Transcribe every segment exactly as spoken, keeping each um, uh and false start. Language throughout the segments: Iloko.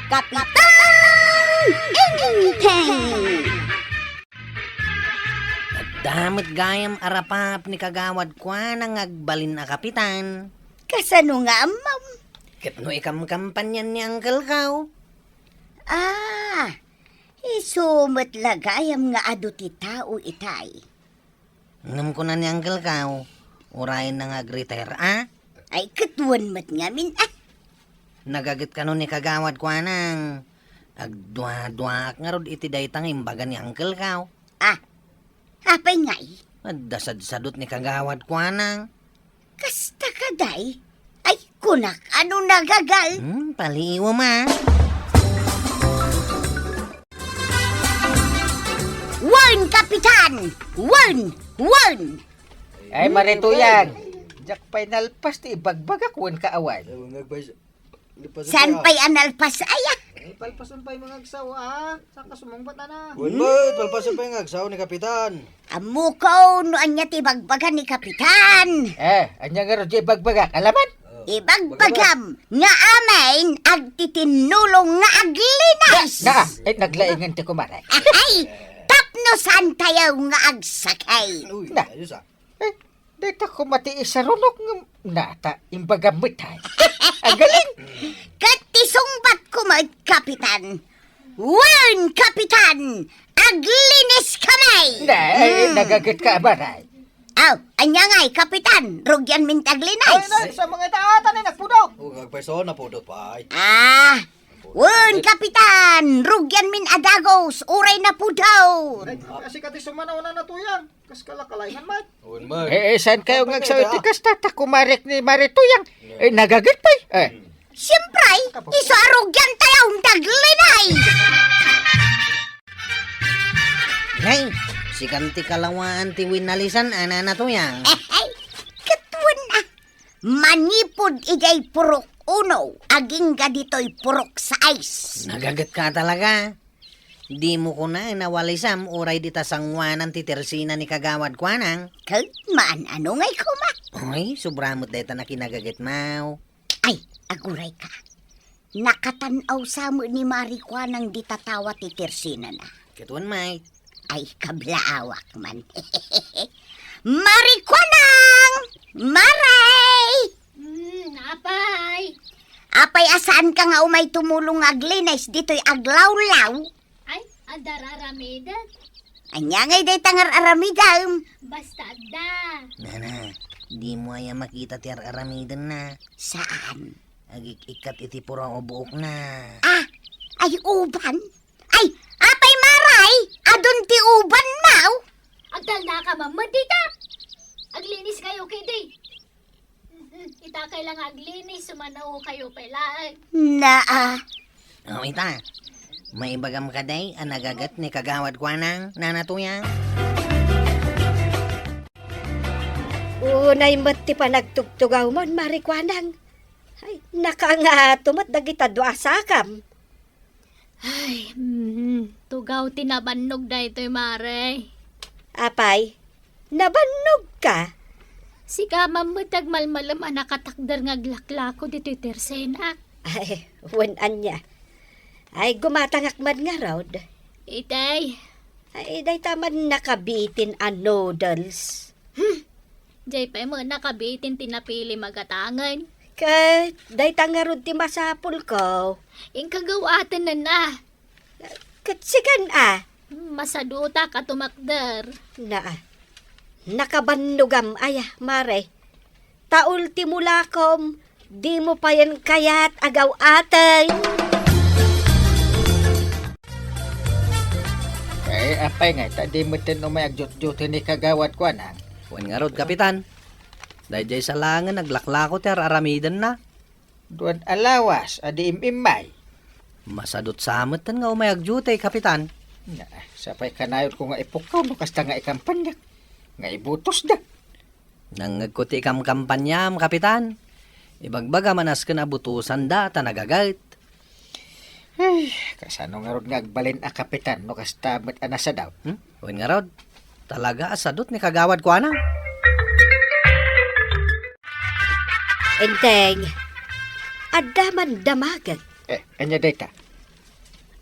Kapitan Enteng! Adda met gayam a rapap ni Kagawad Kuanang nga agbalin a kapitan. Kasano nga ammom? Ket no ikamkampanyan ni Uncle Kao? Ah, isu met la gayam nga adu ti tao itay. Ngem kuna ni Uncle Kao, urayenna nga agretire, a? Ay, ket wen met ngamin, a? Nagaget kano ni Kagawad Kuanang. Agduaduaak ngarud iti dayta nga imbaga ni Uncle Kao. A? Apay ngay? Adda sadsadot ni Kagawad Kuanang. Kasta kadi? Ay, kunak, ano nagagal? Hmm, paliiwem a. Wen, Kapitan! Wen! Wen! Ay, Mare Tuyang. Diak pay nalpas ti ibagbagak wen kaawan. Saan pay a nalpas aya? Eh, palpason pay mga agsaw, a? Saan ka sumungbat, ana? Wen met, palpason pay nga agsaw ni Kapitan. Ammok no ania ti ibagbaga ni Kapitan. Eh, ania ngarud ti ibagbaga? Alaman? Ibagbagam nga amin agtitinnulong nga aglinis. Na, eh, naglaingan ti kumare. Ay, tapno saan tayo nga agsakit. Uy, na. Ayos, a. Eh, dayta koma ti isarunok nga nata, imbagam met, ay. Agaling! Ket ti sungbatko met, Kapitan. Wen, Kapitan! Aglinis kami! Na, eh, nagaget ka, Amaray. Aw, ania ngay, Kapitan? Rugian min ti aglinis? Ay, na, sa mga itaatan ay nagpudot. O, agpayso, napudot pay. Ah, wen, Kapitan! Rugian min a dagus, uray napudot. Ay, kasi kati sumanaw na natuyang. Kas kalakalaingan met. Wen met. Eh, eh, saan kayo nga agsaw iti kasta? Ta kumarek ni Mare Tuyang. Eh, nagaget pay. Eh. Siyempre, isu a rugian tayo ang daglinay. Nay, sikan ti kalawaan ti winalisan, a, Nana Tuyang. Eh, eh, ket wen a. Manipud idiay purok uno, agingga ditoy purok sais. Nagaget ka talaga. Dimo kuna a nawalisam uray dita sanguanan ti tersina ni Kagawad Kuanang. Ket maan-ano ngay koma? Oy, sobra met dayta nakinagaget, maw. Ay, aguray ka. Nakatan-aw sa met ni Mari Kuanang dita tawa ti tersinana. Ket wen met. Ay, kablaawak man. Mari Kuanang! Mari! Hmm, apay? Apay a saanka nga umay tumulong nga aglinis ditoy aglawlaw? Ay, adda ar-aramiden. Ania ngay dayta nga ar-aramidem? Basta adda. Nana, dimo aya makita ti ar-aramidenna? Saan? Agik-ikkat iti puraw a buokna. Ah, ay uban? Ay, apay Mari, adun ti uban, maw? Agtalnaka man met dita. Aglinis kayo kidi. Mhm, ita kay la nga aglinis, sumanaw kayo pay laeng. Naa. O, ita. Maibagam kadi a nagaget ni Kagawad Kuanang, Nana Tuyang? Unay met ti panagtugtugaw mon, Mari Kuanang. Ay, nakaangato met dagita dua a sakam. Ay, mm, tugaw ti nabannog daytoy, Mare. Apay, nabannogka? Sika man met ti agmalmalem a nakatakder nga aglaklako ditoy tersenak. Ay, wen ania. Ay, gumatangak man ngarud. Itay. Ay, dayta man nakabitin a noodles. Hmm. Jay pay met nakabitin ti napilim a gatangen. Ket dayta ngarud ti masapulko. Inka gaw-aten, Nana. Ket sikan a? Masadutak a tumakder. Naa. Nakabannogam aya, Mare. Ta ultimo lakom, dimo payen kayat a gaw-aten. Eh, apay ngay, ta di metten umay agjutjutay ni Kagawad Kuanang. Wen ngarud, Kapitan. Daydiay sa laengen aglaklako ti ar-aramidenna. Duan a lawas a di im-immay. Masadut sa metten nga umay agjutay, Kapitan. Na, sapay kanayonko nga ipukkaw no kasta nga ikampanyak, nga ibutosda. Nangngegko ti ikamkampanyam, Kapitan. Ibagbagam a nasken a butosanda ta nagaget. Ay, kasano ngarud nga agbalin a kapitan no kasta met a nasadaw? Hmm? Wen ngarud, talaga a sadut ni Kagawad Kuanang. Enteng, adda man damagek. Eh, ania dayta?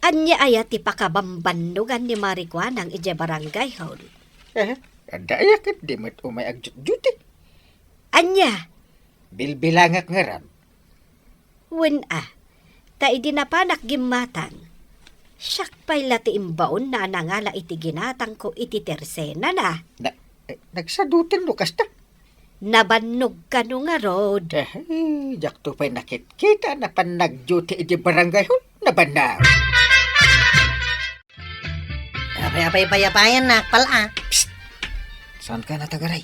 Ania aya ti pakabambannogan ni Mari Kuanang idiay barangay hall? Eh, adda aya ket di met umay agjutjuti? Ania? Bilbilangak ngarud. Wen a, ta idi napanak gimmatang, siak pay la ti imbaonna a nangala iti ginatangko iti tersenana. Na, eh, nagsadutan no kasta? Nabannog kano ngarud? Eh, diakto pay nakitkita a napan nagduty iti barangay hall. Nabannog. Apay, apay, apay, apay, anak, pala. Psst! Saan ka natagaray?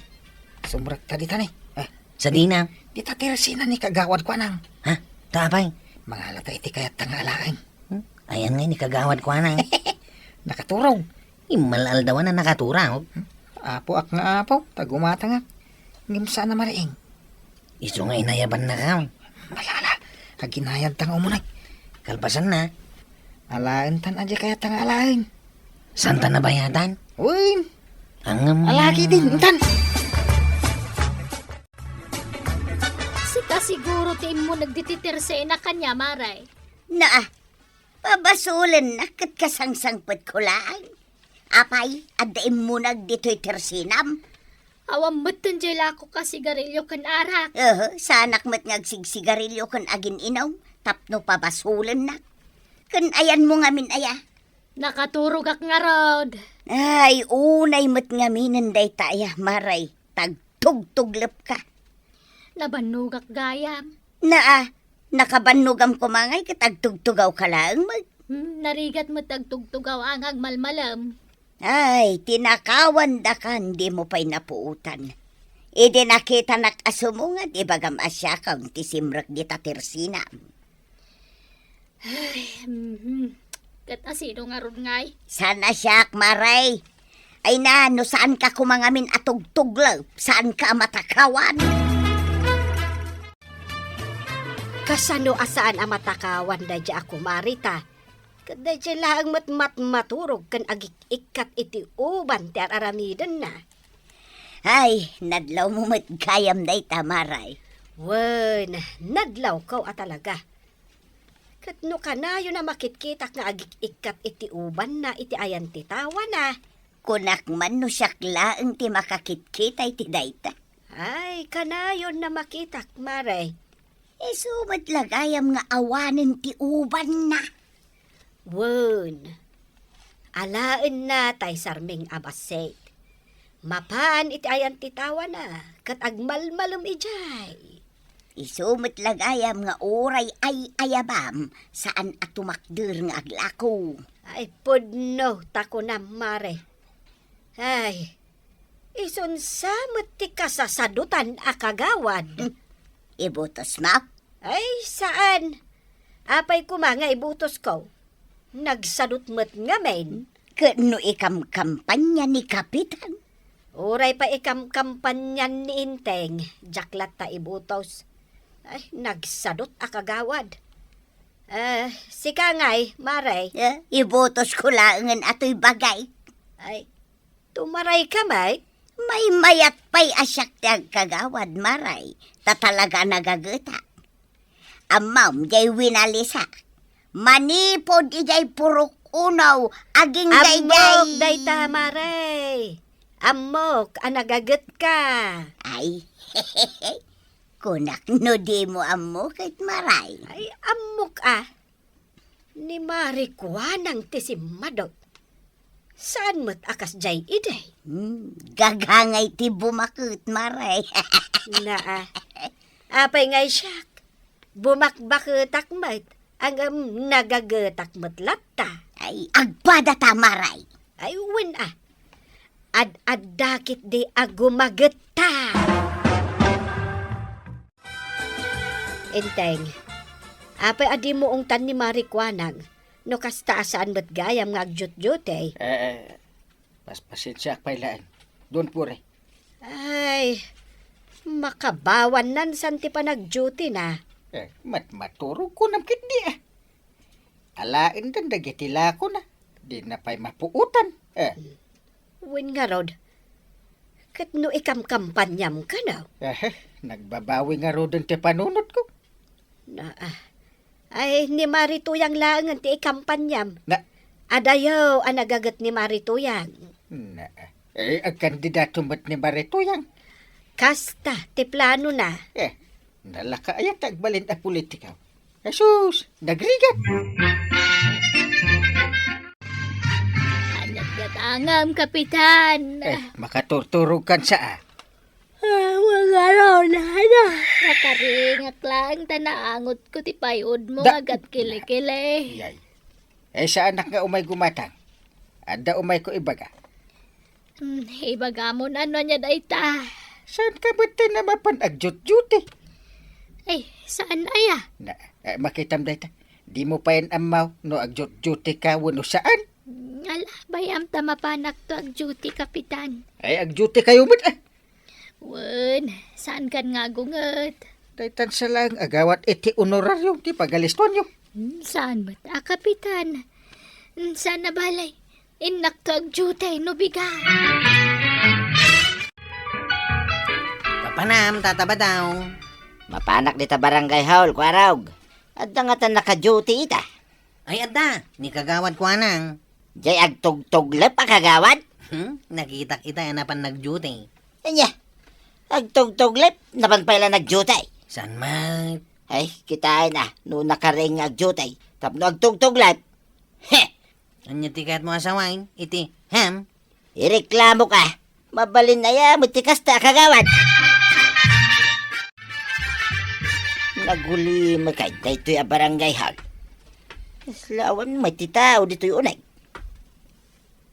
Sumrekta dita ni. Ah, sadina. Dita ti resina ni Kagawad Kuanang. Ha? Ta apay? Mangalata iti kayat nga alaen. Hmm? Ayan nga ni Kagawad Kuanang. Nakaturog. Immal-aldawan a nakaturog. Hmm? Apo ak nga apo, ta gumatangak. Ngem saan a mariing. Isu nga inayabanna ka. Malala, aginayad ta nga umuneg. Kalpasanna. Alaen tan a di kayat nga alaen. Saan ta nabayatan? Wen. Angem. Alaki din, intan. Sika siguro ti immuneg diti tersena kaniak, Mare. Naa, pabasolennak ket kasangsangpetko laeng. Apay, adda immuneg ditoy tersenam? Awan metten diay lakok a sigarilio ken arak. Ehe, saanak met nga agsigsigarilio ken agin-inum tapno pabasolennak. Ken ayanmo ngamin aya? Nakaturogak ngarud. Ay, unay met ngaminen dayta aya, Mare. Tagtugtuglepka. Nabannogak gayam. Naa, nakabannogam koma ngay ket agtugtugawka laeng met. Hmm, narigat met agtugtugaw a nga agmalmalem. Ay, ti nakawandakan, dimo pay napuotan. Idi nakitanak a sumungad, ibagam a siakon ti simrek dita tersenam. Ay, mhm. Ket asino ngarud ngay? Saan a siak, Mare. Ay na, no saanka koma ngamin a tugtuglep, saanka a matakawan. Kasano a saan a matakawan daydiay a kumari ta? Ket daydiay laeng met matmaturog ken agik-ikkat iti uban ti ar-aramidenna. Ay, nadlawmo met gayam dayta, Mare. Wen, nadlawko a talaga. Ket no kanayon a makitkitak nga agik-ikkat iti ubanna iti ayan ti tawana. Kunak man no siak laeng ti makakitkita iti dayta. Ay, kanayon a makitak, Mare. Isu met la gayam nga awanen ti ubanna. Wen, alaenna tay sarming a bassit. Mapaan iti ayan ti tawana, ket agmalmalem idiay. Isu met la gayam nga uray ay-ayabam, saan a tumakder nga aglako. Ay, pudno ta kunam, Mare. Ay, isunsa met ti kasasadutan a kagawad? Hmm. Ibutosmo? Ay, saan. Apay koma nga ibutosko? Nagsadut met ngamin. Ket no ikamkampanya ni Kapitan? Uray pay ikamkampanyan ni Enteng, diak latta ibutos. Ay, nagsadut a kagawad. Eh, sika ngay, Mare? Eh, ibutosko laengen atoy bagay. Ay, tumarayka met? Maymayat pay a siak ti agkagawad, Mare, ta talaga a nagagetak. Ammom, diay winalisak. Manipud idiay purok unaw, agingga idiay. Ammok dayta, Mare. Ammok a nagagetka. Ay, kunak no dimo ammo ket, Mare. Ay, ammok a. Ni Mari Kuanang ti simmadut. Saan met a kasdiay idi? Hmm, gagangay ti bumaket, Mare. Naa. Apay ngay siak? Bumakbaketak met, ngem nagagetak met latta. Ay, agpada ta, Mare. Ay, wen a. Ad-adda ketdi a gumagetta. Enteng, apay a dimo ungtan ni Mari Kuanang, no kasta a saan met gayam nga agjutjutey? Eh, eh, pas-, pasensiaak pay laeng. Don't worry. Ay, makabawannan san ti panagjutina. Eh, mat-, maturog kunam ketdi, eh. Alaenden dagiti lakona, dina pay mapuotan. Eh. Wen ngarud, ket no ikamkampanyam kano? Eh, nagbabawi ngaruden ti panunotko. Naa, Ay, ni Mari Tuyang laengen ti ikampanyam. Na- Adayo a nagaget ni Mari Tuyang. Na, eh, agkandidato met ni Mari Tuyang. Kasta ti planona. Eh, nalaka aya ta agbalin a politiko. Jesus, nagrigat. Ania ti gatangam, Kapitan? Eh, makaturturog kan sa, ah. Ah, magarona na. Nakaringak laeng ta naangotko ti payudmo nga agkilikili. Yay. Eh, saanak nga umay gumatang. Adda umayko ibaga. Hmm, ibagamon no ania dayta. Saan ka met na mapan agjutjuti? Ay, saan aya? Na, eh, makitam dayta. Dimo payen ammaw no agjutjuti ka wenno saan? Ala, bay-am ta mapanakto agduty, Kapitan. Ay, agduty kayo met, ah. Wen, saan kan nga agunget? Daytan sa laeng agawat iti honorario ti pagalistuanyo. Hmm, saan met a, Kapitan? Hmm, saan a bale. Innakto agduty no bigat. Papanam, Tata Badong. Mapanak dita barangay hall, Kuarog. Adda ngata nakaduty ita. Ay, adda, ni Kagawad Kuanang. Jay agtugtuglep a kagawad? Hmm? Nakitak ita a napan nagduty. Ania? Agtugtuglep? Napan pay la nagduty? Saan met? Ay, kitaen a, no nakaring nga agduty. Tapno agtugtuglep. He! Ania ti kayatmo a sawen iti, hem? Ireklamo ka. Mabalin aya met ti kasta a kagawad. Nagulimekay daytoy a barangay hall. Kasla awan met ti tao ditoy uneg.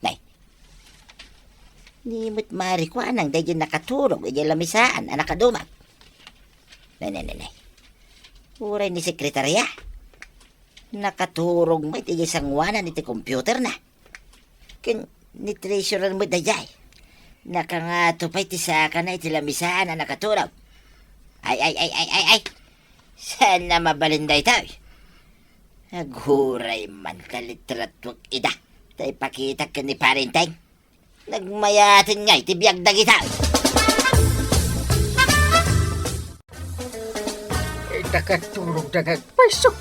Nay. Ni met Mari Kuanang daydi nakaturog idiay lamisaan a nakadumag. Nay, nay, nay, nay. Uray ni sekretarya. Nakaturog met idiay sanguanan iti computer na. Ken ni treasurer met daydiay. Nakangato pay ti sakana iti lamisaan a nakaturog. Ay, ay, ay, ay, ay, ay. Saan a mabalin daytoy? Aguray man ta litratwek ida. Ta ipakitak ken ni Pare Enteng. Nagmayaten ngay ti biag dagita. Ay, nakaturog da nga agpayso.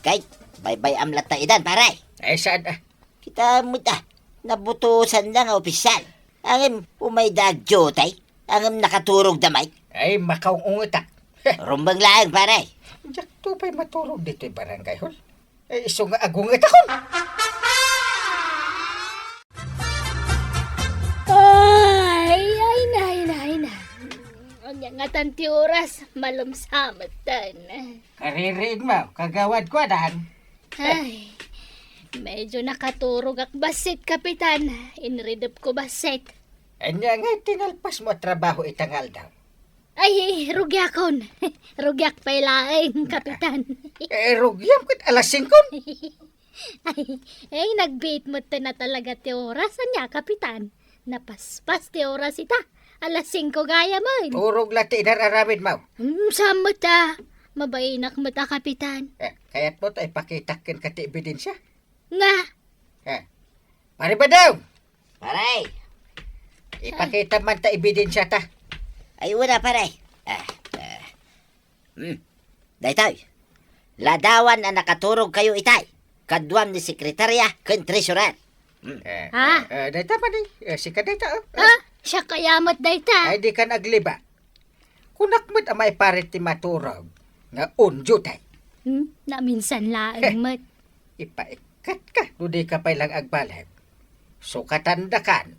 Kay, baybay-am latta idan, pare. Ay, saan, ah? Kita met, ah, nabutosan da nga opisyal. Ngem, umay da agdiutay. Ngem nakaturog da met. Ay, makaung-ungetak. Rumbeng laeng, pare. Diak to pay maturog ditoy barangay hall. Ay, isu nga agungetakon. Ay, ay, nay, nay, nay. Ania ngatan ti oras, malumsa metten. Kaririing mo, Kagawad Kuanang. Ay, medyo nakaturogak bassit, Kapitan. Inridepko bassit. Ania ngay ti nalpasmo a trabaho ita nga aldaw? Ay, rugiakon. Rugiak pay laeng, Kapitan. Eh, rugiam ket alas singko. Ay, eh, nagbiit metten a talaga ti oras, ania, Kapitan? Napaspas ti oras ita. Alas singko gayamen. Turog la ti inar-aramidmo. Hmm, saan met a. Mabainak met a, Kapitan. Eh, kayatmo ta ipakitak kenka ti ebidensia? Nga? Eh, Pare Badong! Pare! Ipakitam man ta ebidensiata. Ay, wala, pare. Ah, ah. Hmm. Daytoy. Ladawan a nakaturog kayo itay. Kaduam ni sekretarya ken treasurer. Hmm. Eh, Ah? eh, eh, dayta man eh. Eh, sika dayta, oh. Ah, siak aya met dayta. Ay, di kan agliba. Kunak met a maiparit ti maturog nga on duty. Hmm, naminsan laeng met. Ipaikkat ka no di ka pay lang agbalin. Sukatan da kan.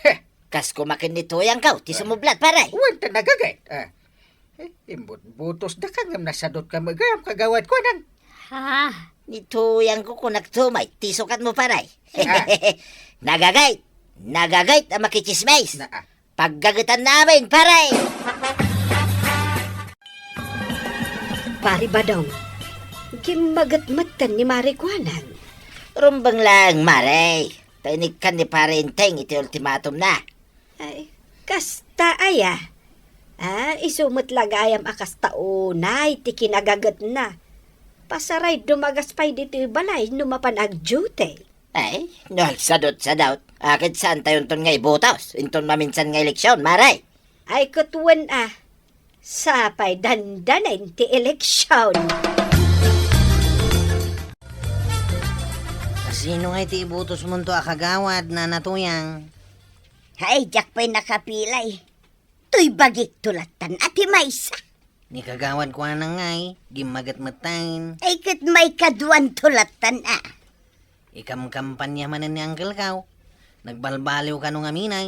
Heh. Kas kumakin ni Tuyang kaw, ti sumublat, pare. Wen ta nagagayt. Ah. Eh, imbutbutos da ka ngem nasadot ka met gayam, Kagawad Kuanang. Ha? Ni Tuyang ko kunak tumay, ti sukat mo, pare. Ah. Nagagayt. Nagagayt a makitsismis. Na, ah. Paggagetan namin, pare! Pare Badong, gimmaget metten ni Mare Kuanang. Rumbeng laeng, Mare. Ta inikkan ni Pare Enteng iti ultimatum na. Ay, kasta aya? Ah, isu met la gayam a kasta unay ti kinagagetna. Pasaray dumagas pay ditoy balay no mapan agduty. Ay, no agsadot-sadot, aket saantayonton nga ibutos inton maminsan nga eleksion, Mare? Ay, ket wen a, sapay dandanen ti eleksion. Sino ngay ti ibutosmonto a kagawad, Nana Tuyang? Hay, diak pay nakapilay. Toy bagikto lattan a ti maysa. Ni kagawad kuana ngay, gimmaget metten. Ay, ket maikaduanto lattan a. Ikamkampanya manen ni Uncle Kao. Nagbalbaliw kano ngamin ay.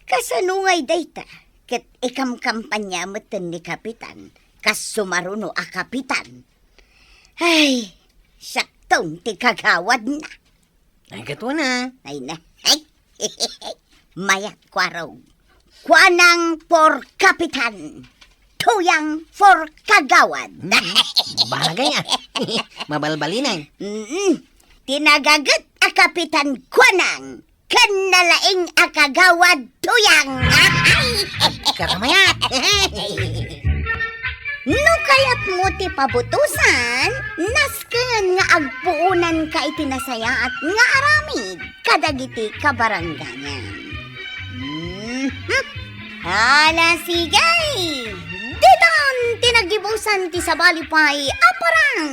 Kasano ngay dayta? Ket ikamkampanya metten ni Kapitan, kas sumaruno a kapitan. Ay, siakton ti kagawadna. Ay, katuana. Ay na. Ay. Mayat, Kuarog. Kuanang for kapitan. Tuyang for kagawad. Hmm, bagay a. Mabalbalinay. Mm. Ti nagaget a kapitan kuanang, ken nalaing a kagawad tuyang. Karamayat. No kayatmo ti pabutosan, nasken nga agpuonanka iti nasayaat nga aramid kadagiti kabaranggayan. Mhm. Ala, sige! Ditan ti naggibusan ti sabali pay a parang.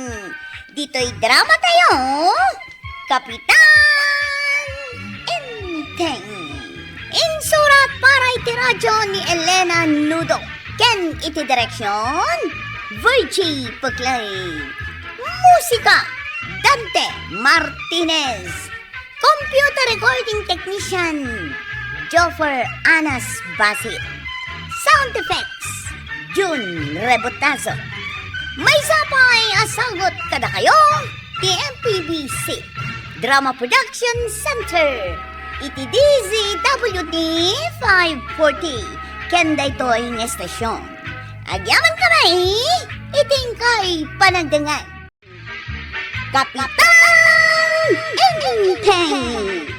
Ditoy drama tayo, Kapitan Enteng. Insurat para iti radyo ni Elena Nudo. Ken iti direksyon, Virgie Peclay. Musika, Dante Martinez. Computer recording technician, Joffer Anas Basit. Sound effects, Jun Rebotazo. Maysa pay a sagut kadakayo ti M P B C Drama Production Center iti D Z W T five forty ken daytoy nga estasyon. Agyaman kami iti inkay panagdengngeg. Kapitan Enteng!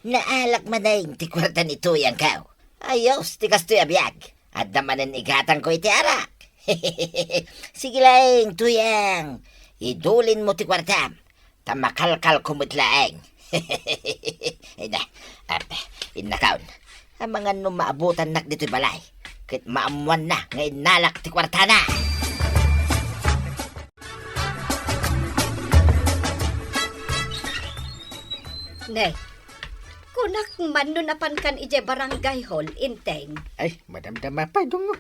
Naalak manen ti kuarta ni Tuyang Kao. Ayos ti kastoy a biag. Adda manen igatangko iti arak. Sige laeng, Tuyang. Idulinmo ti kuartam. Ta makalkalko met laeng. Ay na, ah, innakaon. Amangan no maabutannak ditoy balay. Ket maammoanna nga innalak ti kuartana. Ne, kunak man no napankan idiay barangay hall, Enteng. Ay, madamdama pay, Dungo.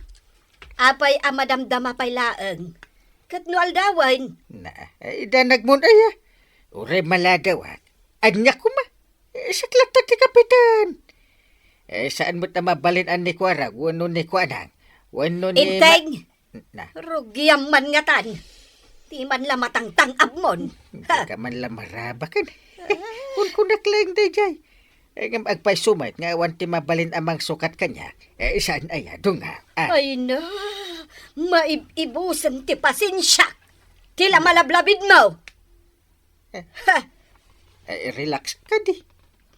Apay a madamdama pay laeng? Ket no aldawen? Na, eh, idanagmon aya. Uray maladawak. Ania koma? Eh, siak latta ti kapitan. Eh, saan met a mabalin a ni Kuarog wenno ni Kuanang wenno ni Ma-, Enteng! Na. Rugiam man ngatan. Di man la matangtang-abmon. Di ka man la marabaken. Kunkunak laeng daydiay. Eh, ngem agpayso met nga awan ti mabalin a mangsukat kaniak. Eh, saan aya, Dungo? Ah. Ay na, maib-ibusen ti pasensiak. Ti la malablabidmo. Eh. Ha! Eh, relax kadi.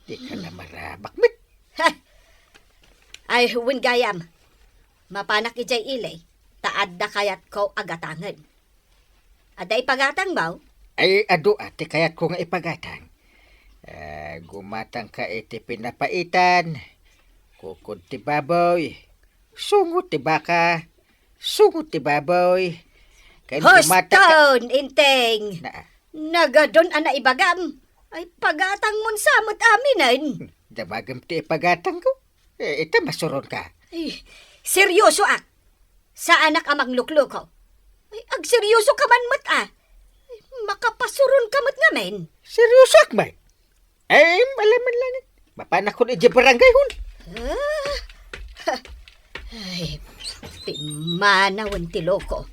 Di ka la marabak met. Ha! Ay, wen gayam. Mapanak idiay ili, ta adda kayatko a gatangen. Adda ipagatangmo? Ay, adu a ti kayatko nga ipagatang. Ah, gumatangka iti pinapaitan, kukod ti baboy, sungo ti baka, sungo ti baboy. Ken gumatangka. Huston, Enteng! Na. Nagadun a naibagam. Ay, pagatangmon sa met aminen. Damagem ti ipagatangko. Eh, ita masuronka. Ay, seryosoak. Saanak a manglukloko. Ay, agseryosoka man met, ah. Ay, makapasuronka met ngamin. Seryosoak met. Ay, alam man lang. Mapanakon idiay barangay hall. Ah? Ay, pimmanawen ti loko.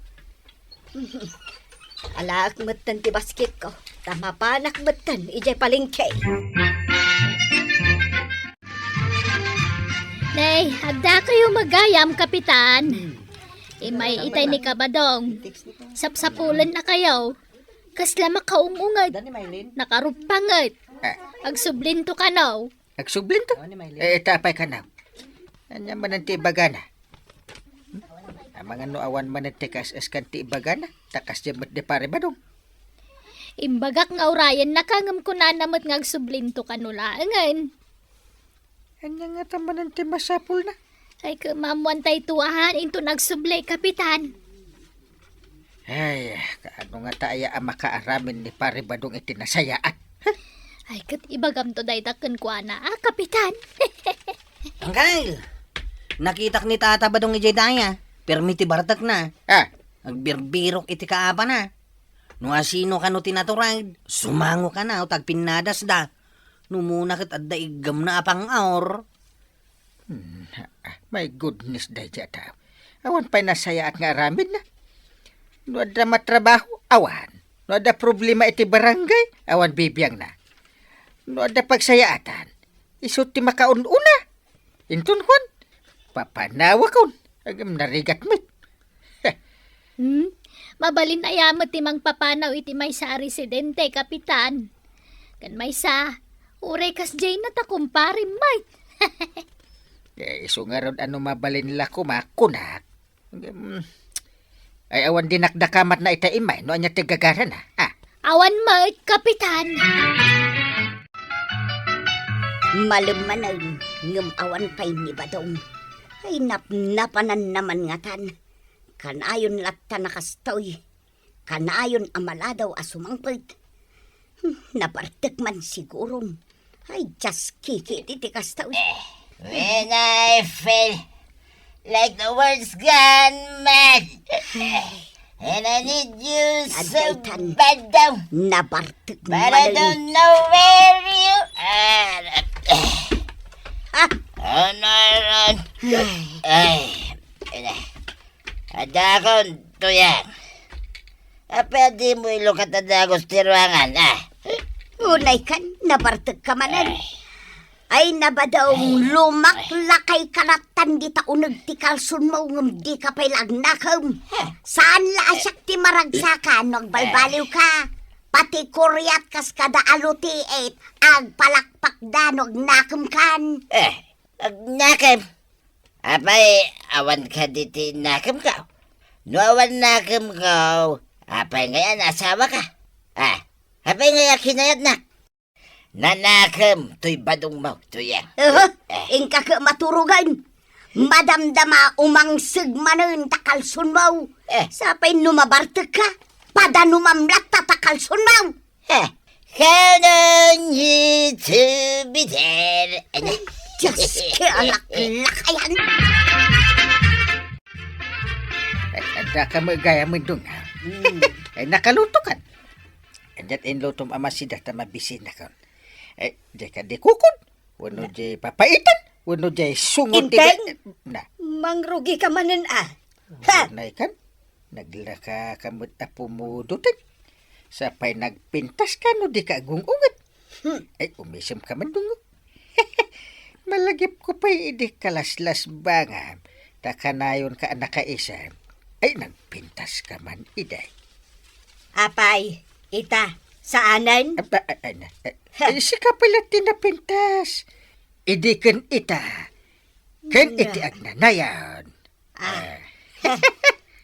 Alaek metten ti basketko, ta mapanak metten idiay palengke. Nay, addakayo met gayam, Kapitan. Hmm. Imay itay ni Kabadong. Sapsapulennakayo. Kasla makaung-unget. Nakaruppanget. Ah. Agsublinto kano. Agsublinto? Eh, ita apay kano? Ania manen ti ibagana? Hmm? Amangan no awan manen ti kaes-eskan ti ibagana, ta kasdiay met di Pare Badong. Imbagak nga urayennaka ngem kunana met nga agsublinto kano laengen. Ania ngata manen ti masapulna? Ay, ket maammoan tayto a han, inton agsubli, Kapitan. Ay, kaano Mata aya a makaaramin ni Pare Badong iti nasayaat. Ay, ket ibagamto dayta kenkuana, a, Kapitan. Angkel, nakitak ni Tata Badong idiay daya. Permi ti bartekna. Ah. Agbirbirok iti kaapana. No asino kano ti naturad, sumango kano ta agpinnadasda. No umuna ket adda iggemna a pang-aur. Hmm, ah, my goodness, daydiay a tao. Awan pay nasayaat nga aramidna. No adda matrabaho, awan. No adda problema iti barangay, awan bibiangna. No adda pagsayaatan, isu ti makaun-una. Inton kuan, papanawakon. Agam narigat met. Hmm? Mabalin aya met ti mangpapanaw iti maysa a residente, Kapitan. Ken maysa, uray kasdiay na ta kumpare met. Eh, isu ngarud a no mabalin la koma, kunak. Agam, ay awan dinakdakamatna ita imay no ania ti gagarana, ah. Awan met, Kapitan. Malem manen, ngem awan pay ni Badong. Ay, napnapananna man ngatan. Kanayon latta a kastoy. Kanayon a maladaw a sumangpet. Hmm, nabartek man sigurom. Ay, just kiki iti kastoy. When I feel like the world's gone mad, and I need you so bad daw. Nabartek. But I don't know where you are. Ha? On my run. Ay. Ay. Adakon, Tuyang. Apay a dimo ilukat a dagus ti ruangan, ah? Unay kan, nabartek ka manen. Ay. Ay, na, Badong, lumaklakay ka lattan dita uneg ti kalsonmo, ngem dika pay la agnakem. Saan la a siak ti maragsaka no agbalbaliw ka. Pati kuriat kas kada alutiit, agpalakpakda no agnakem kan. Eh, agnakem? Apay, awan kadi ti nakemko? No awan nakemko, apay ngay a naasawa ka? Ah, apay ngay a kinayatnak? Nanakem toy badongmo, Tuyang. Aha, eh, inka ket maturogan. Madamdama umangseg manen ta kalsonmo. Eh. Sapay no mabartek ka, padanumam latta ta kalsonmo. Eh, kanon ito biter. Ano? Diyos, kaya laklakayan. Ay, adda ka met gayam, Dong, ha? Hmm. Ay, nakaluto kan. Adda ti inlutom a masida ta mabisinakon. Ay, di ka di kukon. Wano na. Di papaitan. Wano di sungot ti Inteng, ga-, na. Mangrugi ka manen, ah. Ha? Nay kan? Naglaka ka met a pumudoten. Sapay nagpintas ka no di ka agung-unget. Hmm. Ay, umisem ka man, Dong. Malagipko pay idi kalaslasbangam, ta kanayon ka a nakaisem. Ay, nagpintas ka man, iday. Apay, ita, saanen? Apa, a-, a-, na, a-, Ha. Ay, sika pala ti napintas. Idi ken ita, ken Na. Iti agnanayon. Ah. Eh.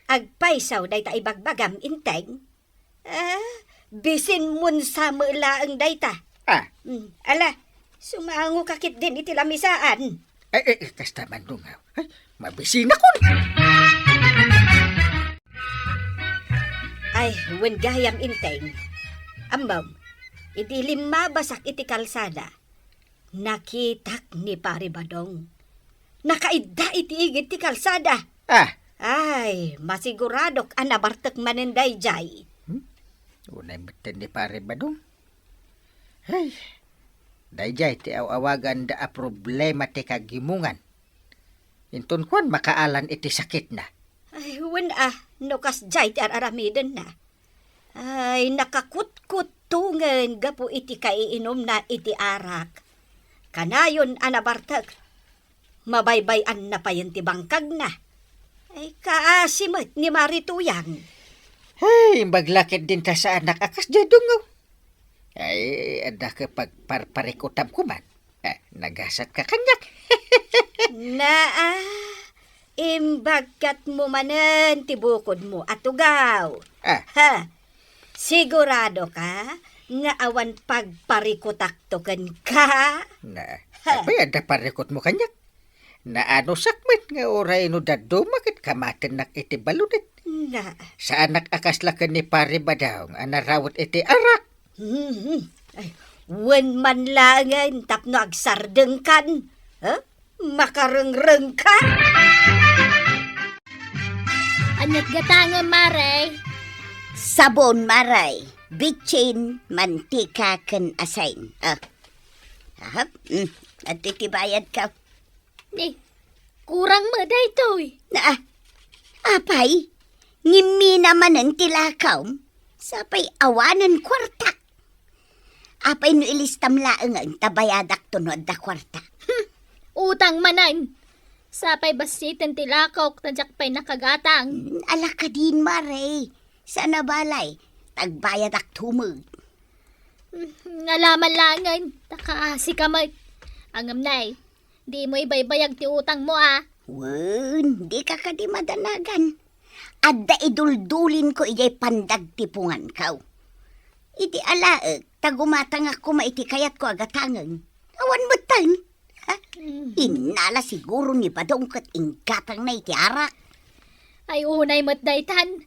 Agpayso dayta ibagbagam, Inteng. Ah, bisin munsa met laeng dayta. Ah. Mm, ala, sumango ka ketdin iti lamisaan. Ay, ay, ay, kasta man, Dong, ah. Ay, mabisinakon. Ay, wen gayam, Inteng. Ammom, idi limmabasak iti kalsada, nakitak ni Pare Badong. Nakaidda iti igid ti kalsada. Ah. Ay, masiguradok a nabartek manen daydiay. Hmm? Unay metten ni Pare Badong. Ay, daydiay ti aw-awaganda a problema ti kagimongan. Inton kuan, makaalan iti sakitna. Ay, wen a, no kasdiay ti ar-aramidenna. Ay, nakakutkuttongen gapu iti kaiinumna iti arak. Kanayon a nabartek. Mabaybay-anna payen ti bangkagna. Ay, kaasi met ni Mari Tuyang. Ay, imbag la ketdin ta saanak a kasdiay, Dong. Ay, adda ka pagparparikutam koman. Eh, nagasat ka kaniak. Naa, imbagkatmo manen ti bukodmo a tugaw. Ah. Ha? Sigurado ka nga awan pagparikutakto kenka? Na, Ha? Apay adda parikutmo kaniak? Naanusak met nga uray no dadduma ket kamatennak iti baludet. Na. Saanak a kasla ken ni Pare Badong a narawet iti arak. Mhm. Ay, wen man laengen tapno agsardengkan. Ha? Makarengrengka? Ania't gatangem, Mare? Sabon, Mare. Bitsin, mantika, ken asin. Ah. Aha. Mm. Adtoy ti bayadko. Ni, kurang met daytoy. Na, apay, ngimina manen ti lakawm, sapay awanen kuarta. Apay no ilistam laengen ta bayadakto no adda kuarta? Hmm, utang manen. Sapay bassiten ti lakawk ta diak pay nakagatang. Hmm, ala kadin, Mare. Saan a balay, ta agbayadakto met. Hmm, ngalaman laengen, ta kaasika met. Ngem nay, dimo ibaybayag ti utangmo a. Wen, dika kadi madanagan. Adda iduldulinko idiay pandagtiponganko. Iti alaek, ta gumatangak koma iti kayatko a gatangen. Awan metten. Ha? Mm. Innala siguro ni Badong ket inggatangna iti arak. Ay, unay met daytan.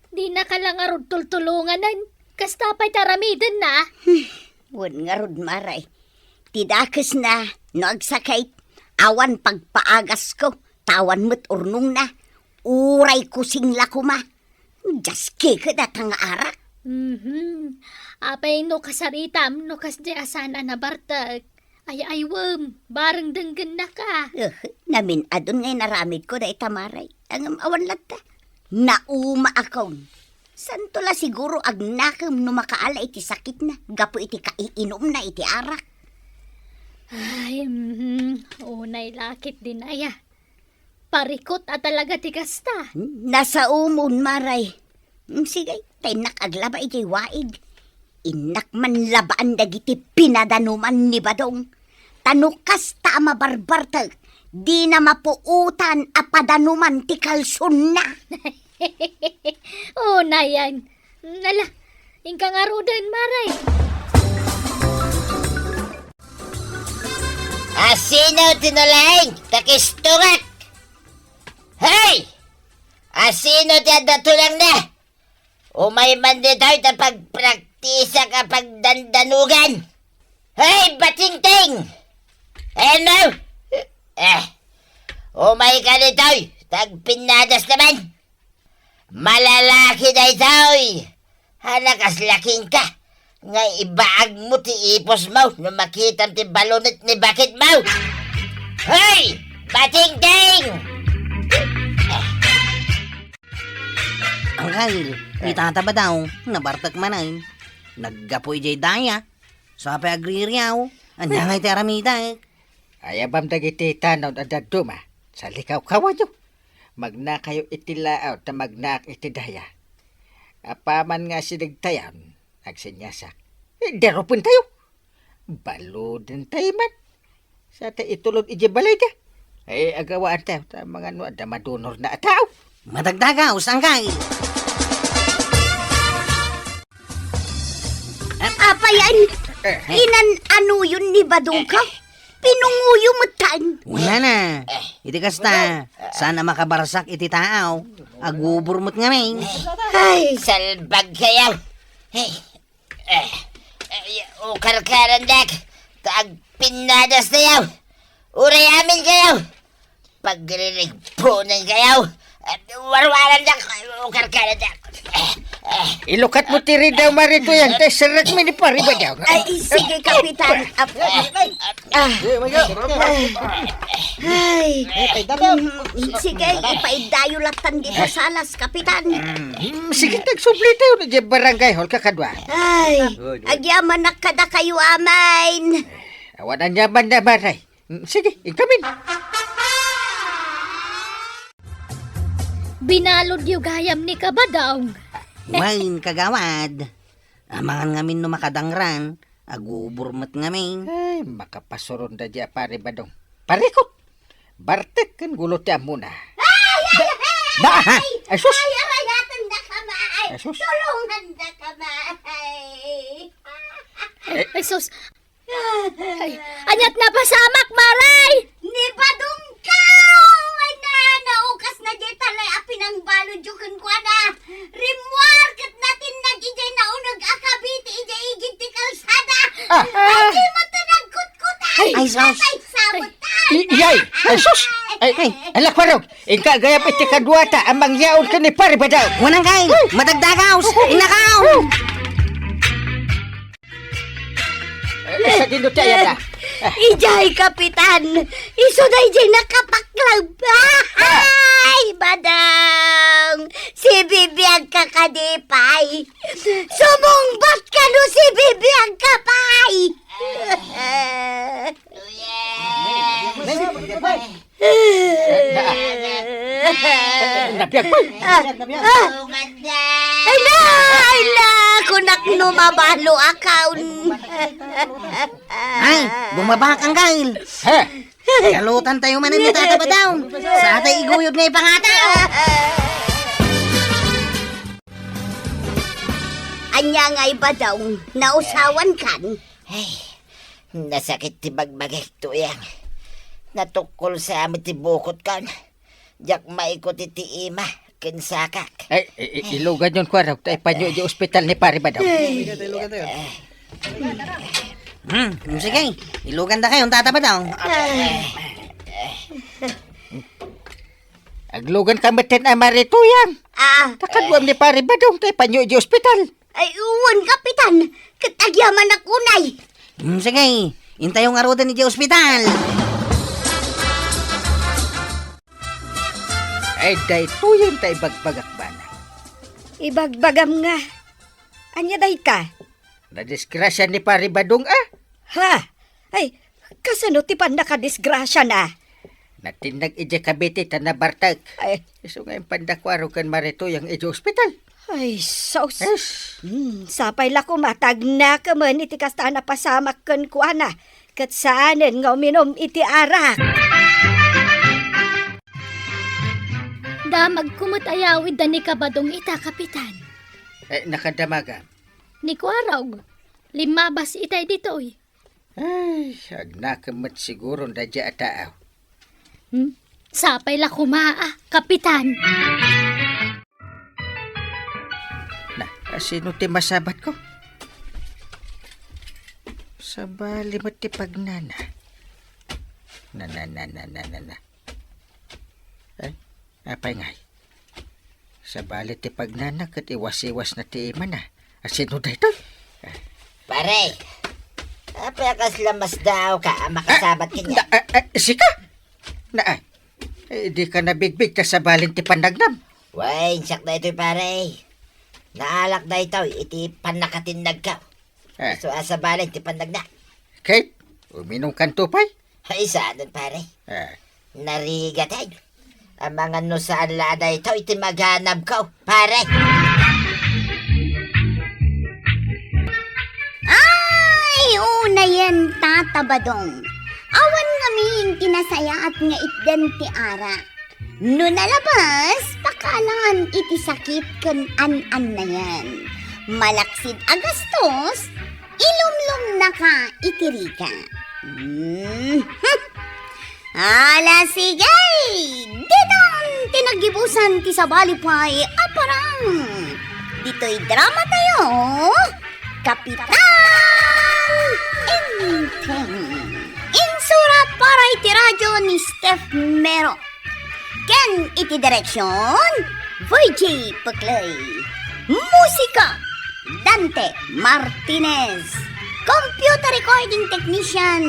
Dinaka la ngarud tultulonganen. Kasta pay ti aramidenna. Hmm. Wen ngarud, Mare. Ti dakesna, no agsakit, awan pagpaagasko, ta awan met urnongna. Uray kusing la koma. Diaskikeda ta nga arak. Mhm. Apay no kasaritam, no kasdiay a saan a nabartek. Ay-aywem, bareng denggennaka. Eh, namin-adun nga inaramidko dayta, Mare. Ngem awan latta. Naumaakon. Santo la siguro agnakem no makaala iti sakitna gapu iti kaiinumna iti arak. Ay, mhm. Unay la ketdin aya. Parikut a talaga ti kasta. Nasaomon, Mare. Mm, sige, ta innak aglaba idiay waig. Innak manlabaan dagiti pinadanuman ni Badong. Ta no kasta a mabarbartek, dina mapuotan a padanuman ti kalsonna. Unayen. Ala, inka ngaruden, Mare. Asino ti nalaing ta kistungak? Hey! Asino ti adda tulangna? Umay man ditoy ta pagpraktisak a pagdandanugan. Hey, Batingting! Ayan mo! Eh, umay ka ditoy, tagpinnadas naman! Malalaki daytoy! Ania kasla kenka nga ibaagmo ti ipusmo no makitam ti balunit ni baketmo! Hoy! Batingting! Angkel, ni Tata Badong, nabartek manen. Naggapu idiay daya. Sapay agririaw. Ania ngay ti aramidek? Ayabam dagiti tanaw a dadduma. Salikawkawanyo. Magnakayo iti laaw ta magnaak iti daya. Apaman nga asidegtayon, agsenyasak. Eh, darupentayo. Baludentayo man. Sa ta itulod idiay balayda. Eh, agawaantayo. Ta mangano adda madunorna a tao. Madagdagaw, sangkay. Apayan, inan-anuyon ni Badongko? Pinunguyo metten. Wala na. Iti kasta, saan a makabarsak iti taaw? Agubor met ngamin. Ay, salbag kayo. Ay, eh, eh, ukarkarandak. Ta agpinnadas tayo. Uray amin kayo. Pagririgpunan kayo. Warwaran dak, ukarkaran dak. Ilukat mo ti ridaw, Marito, yan. Tay, serrek mi ni Pariba daw. Ay, sige, Kapitan. Ap-, ah. Ay, ay, ay, ay, ay, mm, sige, ipaidayo latan dito salas, Kapitan. Mm, sige, tagsubli tayo na dyan barangay hall, kakadwa. Ay, agyamanak kada kayo, amain. Awan aniaman na, Maray. Mm, sige, inkamin. Binalodyo gayam ni Kabadong. Wen, kagawad. Amangan ngamin no makadangran, agubor met ngamin. Ay, makapasuron da di a Pare Badong. Parikot! Bartek ken gulo ti ammona. Ay, ay, ay, ay, ay, sus! Ay, arayatan da kama, ay. Ay, sus! Tulungan da kama, ay. Ay, sus! Ay, ania't napasamak, Maray? Ni Badong ka! Ay, sus. Ay, sabot. I-, iyay! Ay, sus! Ay, ay, ala, Kwarog! Inka gayam iti kaduata a mangyaon ken ni Pare Badong! Unang kain! Madagdagaw! Innakaw! Ay, sa dino ti ayada? Ijay, Kapitan! Isu dayjay nakapaklab! Ay, Badong! Sibibiag ka kadi pay! Sumungbat ka no sibibiag ka pay! Nabiag pa. Ah, ah. Ay na, ay na, kunak no mabalo akaw. Ay, bumaba kang kail. Ha? Kalutan tayo man ni Tata Badong. Sa atay iguyod nga ipangataw. Ania ngay, Badong, nausawan kan? Ay, nasakit ti bagbagik, Tuyang. Natukkol sa amin ti bukot kan. Diak maikot iti ima ken sakak. Ay, i-, i-, ilugan yon, Kwarog, ta ipanyo iti ospital ni Pare Badong. Ay. Hmm, sige. Ilugan da kayo, Tata Badong. Ay. Aglugan ka metten a Mare Tuyang. Ah. Ta kaduam ni Pare Badong, ta ipanyo iti ospital. Ay, wen, Kapitan. Ket agyamanak unay. Hmm, sige. Intayo ngaruden iti ospital. Ay, daytoyen ta ibagbagak, bana. Ibagbagam nga. Ania dayta? Nadisgrasya ni Pare Badong, a. Ha? Ay, kasano ti pannakadisgrasya na? Natinnag idiay Cavite ta nabartek. Ay. Isu nga impanda Kwarog ken Mare Tuyang idiay ospital. Ay, sus. Yes. Hmm, sapay la koma ta agnakemen iti kasta a napasamak kenkuana, ket saanen nga uminum iti arak. Damagko met a yawidda ni Kabadong ita, Kapitan. Eh, nakadamagam. Ni Kwarog, limmabas itay ditoy. Ay, agnakem met siguron daydiay a taaw. Hmm? Sapay la koma, a, Kapitan. Na, asino ti masabatko? Sabali met ti pagnana. Na, na, na, na, na, na, na. Ay, apay ngay? Sabali ti pagnana ket iwas-iwas na ti imana. Asino daytoy? Pare, apay a kasla masdaawka a makasabat kaniak? Ah, ah, ah, sika? Na, ah, eh, di ka nabigbig ta sabalin ti pannagnam. Wen, siak daytoy, pare. Naalak daytoy iti pannakatinnagko. Ah. Isu a sabalin ti pannagna. Kate, uminum kanto pay? Ay, saanen, pare. Ah. Narigat, ay. Amangan no saan la daytoy ti maganabko, pare. Ay, unayen, Tata Badong. Awan ngamin ti nasayaat nga itden ti arak. No nalabas, pakaalan iti sakit ken an-annayan. Malaksid a gastos, ilumlumnaka iti rigat. Mhm. Ala, sige! Ditan ti naggibusan ti sabali pay a parang. Ditoy drama tayo, Kapitan Enteng. Insurat para iti radyo ni Steph Mero. Ken iti direksyon, Virgie Peclay. Musika, Dante Martinez. Computer recording technician,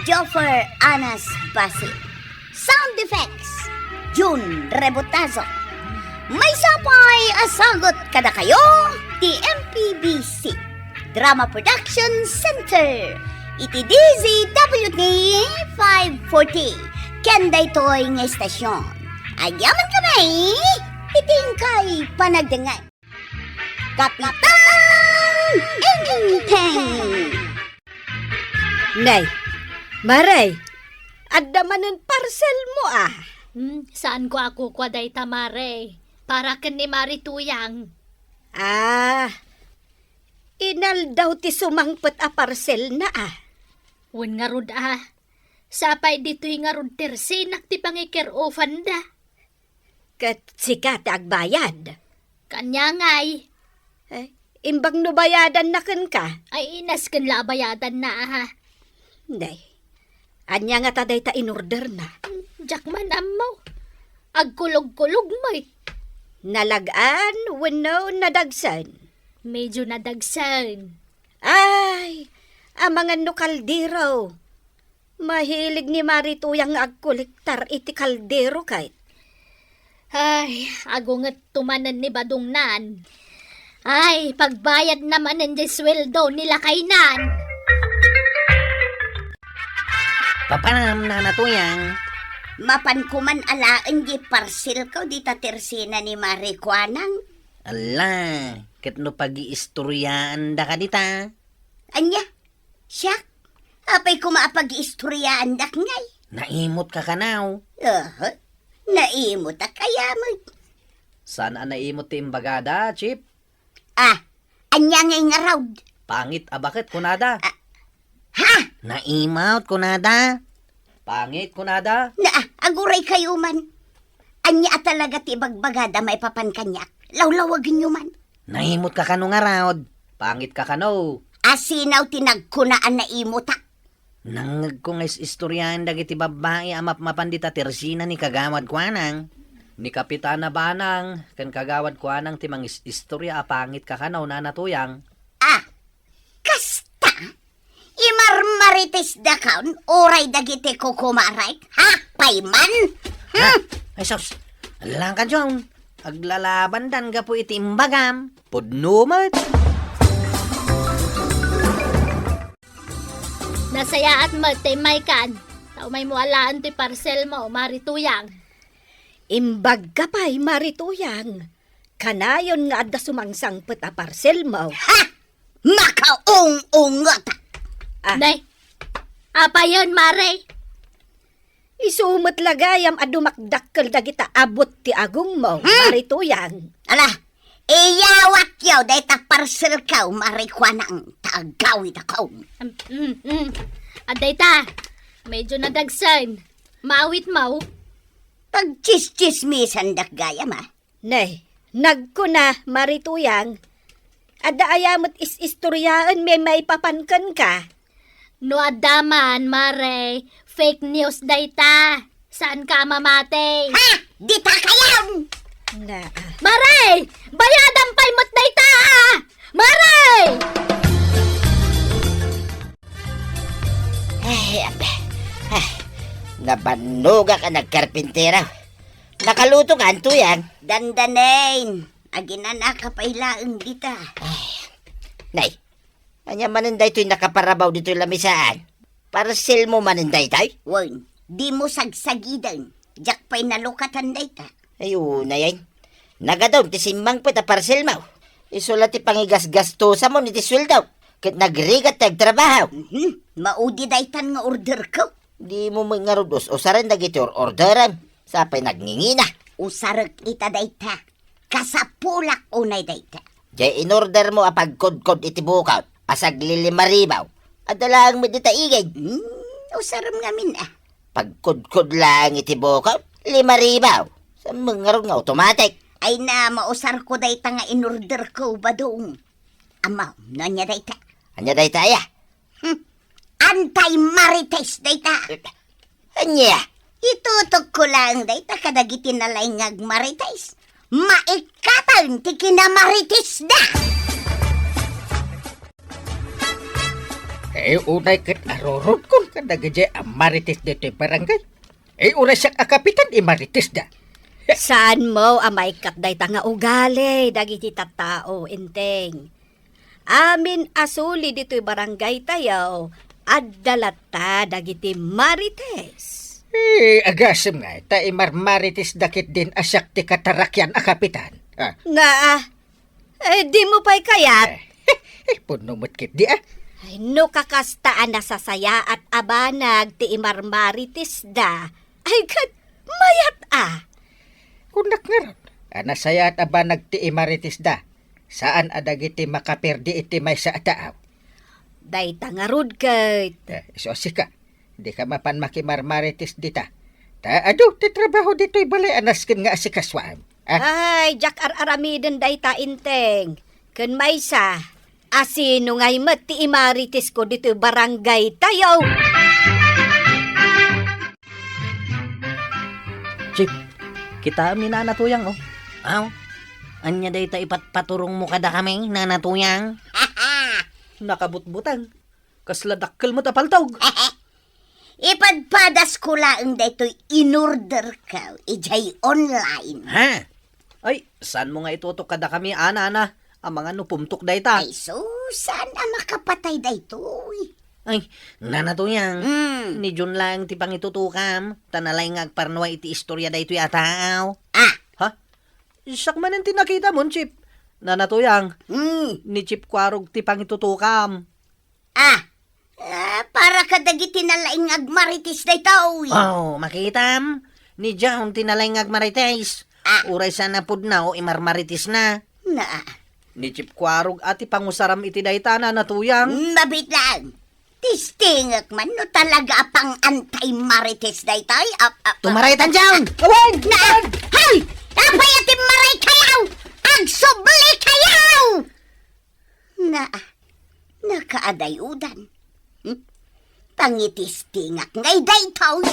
Joffer Anas Basi. Sound effects, June Rebotazo. Maysa pay a sagut kadakayo ti M P B C Drama Production Center iti D Z W T five forty. Ken daytoy nga istasyon, agyaman kami iti inkay panagdengngeg. Kapitan Enteng! Nay, Mare, adda manen parcel mo, a? Hmm, saanko a kukua dayta, Mare. Para ken ni Mare Tuyang. Ah, inaldaw ti sumangpet a parcel na, a? Wen ngarud, a. Sapay ditoy ngarud ti resinak ti pangiker-ofanda. Ket sika ti agbayad. Kaniangay? Eh, imbag no bayadanna kenka? Ay, inas ken la a bayadanna, aha. Nay, Ania ngata dayta inorderna? Diak man ammo. Agkulogkulog met. Nalag-an wenno nadagsen? Medyo nadagsen. Ay, amangan no kaldero. Mahilig ni Mari Tuyang nga agkolektar iti kaldero ket. Ay, agunget to manen ni Badongnan. Ay, pagbayadna manen diay sueldo ni lakaynan. Papanam, Nana Tuyang. Mapanko man alaen diay parselko dita tersina ni Mari Kuanang. Ala, ket no pagiistoryaandaka dita? Ania? Siak? Apay koma a pagiistoryaandak ngay? Naimotka kano? Aha. Naimotak aya met. Saan a naimot ti imbagada, Chief? Ah, ania ngay ngarud? Pangit a baket kunada. Ah, ha? Naimot kunada. Pangit kunada. Na, ah, aguray kayo man. Ania a talaga ti ibagbagada maipapan kaniak? Lawlawagenyo man. Naimotka kano ngarud? Pangitka kano? Asino ti nagkuna a naimotak? Nangngegko nga is-istoriaen dagiti babbai a mapmapan dita tersina ni Kagawad Kuanang. Ni Kapitana Banang ken Kagawad Kuanang ti mangis-istoria a pangitka kano, Nana Tuyang. Ah, kasta? Imarmaritisdakon uray dagiti kukumarek? Ha? Payman? Ha? Hmm? Ay, sus! Alangka, John. Aglalabandan gapu iti imbagam. Pudno met. Nasayaat met ti immaykan. Ta umaymo alaen ti parselmo, Mari Tuyang. Imbagka pay, Mari Tuyang. Kanayon nga adda sumangsangpet a parselmo. Ha! Makaung-unget! Ah. Nay, apayen, Mare? Isu met la gayam a dumakdakkel dagita abut ti agongmo, Hmm. Mari Tuyang. Ala, iyawatyo dayta parselko, Mari Kuanang, ta agawidakon. Am, mm, mm. Adayta, medyo nadagsen. Maawitmo? Pagtsis-tsismisandak gayam, a. Nay, nagkuna, Mari Tuyang, adda aya met is-istoriaenmi maipapan kenka? No adda man, Mare, fake news dayta. Saanka a mamati? Ha? Dita kayon! Na, ah. Mare! Bayadam pay met dayta, ah! Mare! Ay, abe. Ay, nabannogak a nagkarpintero. Nakaluto ka, Tuyang? Dandanen, aginanaka pay laeng dita. Ay, nay, ania manen daytoy nakaparabaw ditoy lamisaan? Parselmo manen daytoy? Wen, dimo sagsagiden. Diak pay nalukatan dayta. Ay, unay, ay. Nagadun ti simmangpet a parselmo. Isu la ti pangigasgastusam iti sueldo. Ket nagrigat ti agtrabaho. Mhm. Maudi daytan nga orderko. Dimo met ngarud us-usaren dagiti or-orderem. Sapay nagngingina. Usarek ita dayta. Kasapulak unay dayta. Diay inordermo a pagkudkod iti bukod a saglilimaribu. Adda laeng met dita igid. Hmm, usarem ngamin, ah. Pagkudkod laeng iti bukod, limaribu. Saan met ngarud nga automatic? Ay na, mausarko dayta nga inorderko, Badong. Ammo, no ania dayta? Ania dayta, aya? Hmm. Anti-marites dayta. Ania? Itutokko laeng dayta kadagiti nalaing nga agmarites. Maikkaten ti kinamaritesda. Eh, unay ket arurodkon kadagiti a marites ditoy barangay. Eh, uray siak a kapitan, imaritesda. Saanmo a maikkat dayta nga ugali dagiti tattao, Enteng. Amin a suli ditoy barangay tayo, adda latta dagiti marites. Eh, agasem nga, ta imarmaritesda ketdin a siak ti katarakian a kapitan. Ah. Nga, ah, eh, dimo pay kayat? Eh, eh, pudno met ketdi, ah. Ay, no kakasta a nasasayaat a banag ti imarmaritesda, ay, ket mayat, ah. Kunak ngarud, a nasayaat a banag ti imaritesda. Saan a dagiti makaperdi iti maysa a taaw. Dayta ngarud ket. Eh, isu a sika, dika mapan makimarmarites dita. Ta adu ti trabaho ditoy balay a nasken nga asikasuam. Ah? Ay, diak ar-aramiden dayta, Enteng. Ken maysa, asino ngay met ti imaritesko ditoy barangay tayo? Chip, kitaem ni Nana Tuyang, oh. Aw, ania dayta ipatpaturongmo kadakami, Nana Tuyang? Nakabutbuteng. Kasla dakkel met a paltog. Ipadpadasko laeng daytoy inorderko idiay online. Ha? Ay, saanmo nga itutok kadakami, Nana, Nana? Amangan no pumtok dayta. Ay, sus, saan a makapatay daytoy? Ay, Nana Tuyang, Mm. ni Jun laeng ti pangitutokam, ta nalaing nga agparnua iti istorya daytoy a tao. Ah. Ha? Siak manen ti nakitam, Chip. Nana Tuyang, Mm. ni Chip Kuarog ti pangitutokam. Ah, ah, para kadagiti nalaing nga agmarites daytoy. Oh, makitam? Ni John ti nalaing nga agmarites. Ah. Uray saan a pudno o imarmarites na. Na. Ni Chip Kuarog a ti pangusaram iti dayta, Nana Tuyang. Mabiit laeng. Testingek man no talaga a pang-anti-marites daytoy. Ap-, ap-, Tumaray tan, John! Awan! Na! Hay! Apay a timmaray kayo? Agsubli kayo! Na, nakaadayodan. Hmm? Pangitestingak ngay daytoy.